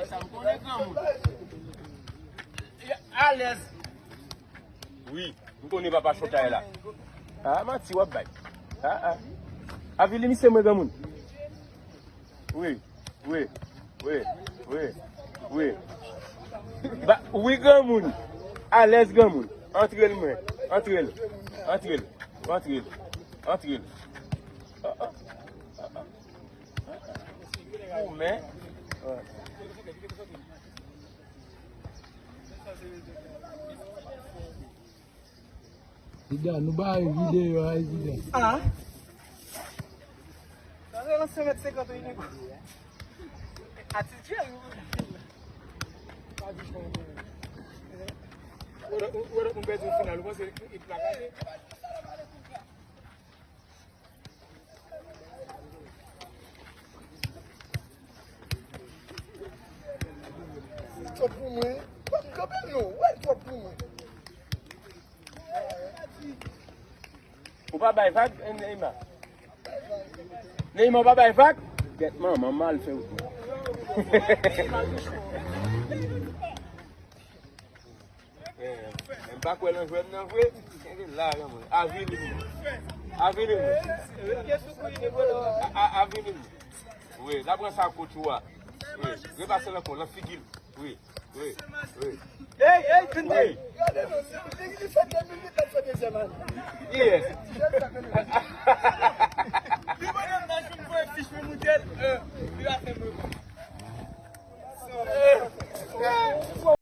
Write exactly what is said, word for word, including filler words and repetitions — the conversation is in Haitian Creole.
Sa m konnen granmoun. Alèz. Wi, m konnen papa Chantay la. Ah, manti w ap bay. Ah, ah. Avili misye mwen granmoun. Wi, wi, wi, wi, wi. Ba, wi granmoun. Alèz granmoun. Antre l mwen. Antre l. Antre l. Antre l. Antre l. Ah, ah. Ah, ah. Goumen. Zidane, nou bay videyo a, Zidane. Ah. Sa se nan senk mèt senkant wi, Nico. Atis Jay, wi. Ou wè, ou wè, ou pèdi yon final, ou panse li plakaje? Twòp pou mwen. Twòp kanpe non. Wè twòp pou mwen. Ou pa bay vag, eh, Neymar? Neymar, ou pa bay vag? Gèt manman mal fè ou. Eh, m pa kwè nan jwèt nan vre. Kenbe la, granmoun. Avili m. Avili m. A, a, avili m. Wi, la pran sa kout ou a. Wi, repase l ankò, nan figi l. Wi, wi, wi. Ey, ey, vin wi. Gade non, li, li, li fè de minit, l ap fè dezyèm an. Yes. Li mande m nan jou m voye fich mwen moute l, euh, li va fè mwen.